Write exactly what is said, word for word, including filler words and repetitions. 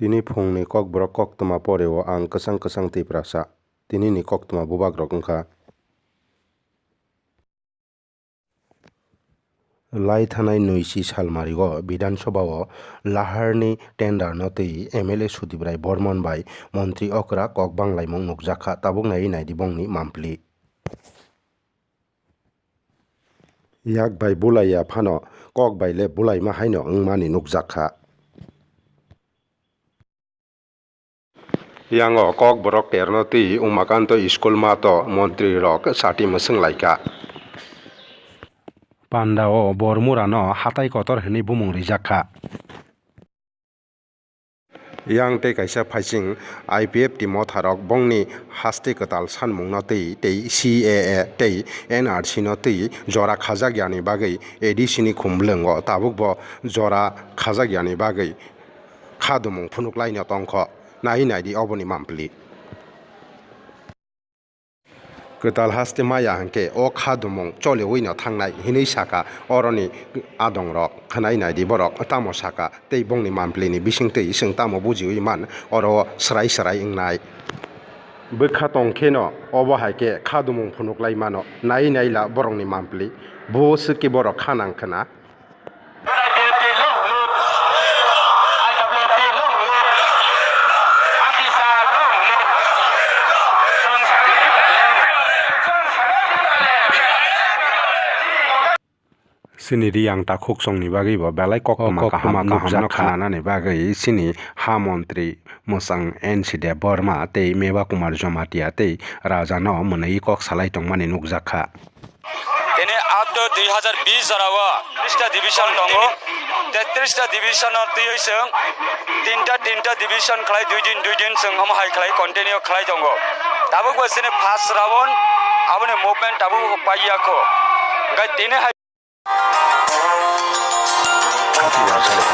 Tini phungni kokborok koktwma poreo ang kwchang kwchang Tiprasa. Tinini koktwma bubagrok wngkha. Lai thanai nui si salmario Bidhan Sabha o Laharni tender no twi M L A Sudip Rai Bormon bai montri okra kok banglaimung nukjakha, tabuk naiwi naidi bongni mampli. Yak bai bulaiya phano kok bai le bulaima haino wngmani nukjakha. Yango kokborok terno twi Umakanto school mato montri rok sati mwswng laikha. Panda o Bormura no hatai kotor hinwi bumung rijak kha. Yang tei kaisa phaising I P F T motharok bongni haste kwtal sanmungno twi tei C A A tei N R C no twi jora khajak yani bagwi A D C ni khumlwngo tabukbo jora khajak yani bagwi kha dumung phunuk laino tongkho, nai naidi oboni mampli. Kwtal haste maya hwnkhe o kha dumung choliwi no thangnai hinwi sakha oroni adongrok. Khwnai naidi borok tamo sakha tei bongni mamplini bisingtwi chwng tamo bujiwi man oro swrai swrai wngnai. Bwkha tongkheno obo hai khe kha dumung phunuk lai mano, nai naila borokni mampli, bo swkhe borok kha nang khna. Chini Riyang takhuksongni bagwibo belai koktwma kaham nukjak kha. Khnanani bagwi chini ha montri mwchang N C Debbarma tei Mewa Kumar Jamatia tei Rajano mwnwi kok salai tongmani nukjak kha. Tini up to dui hazar bish jora o trista division tongo. Tei trista division o twiwi chwng tinta tinta division khlai dui din dui din chwng omo hai khlai continue khlai tongo. Tabukbo chini first round aboni movement tabuk paiya kho. Hwnkhe tini hai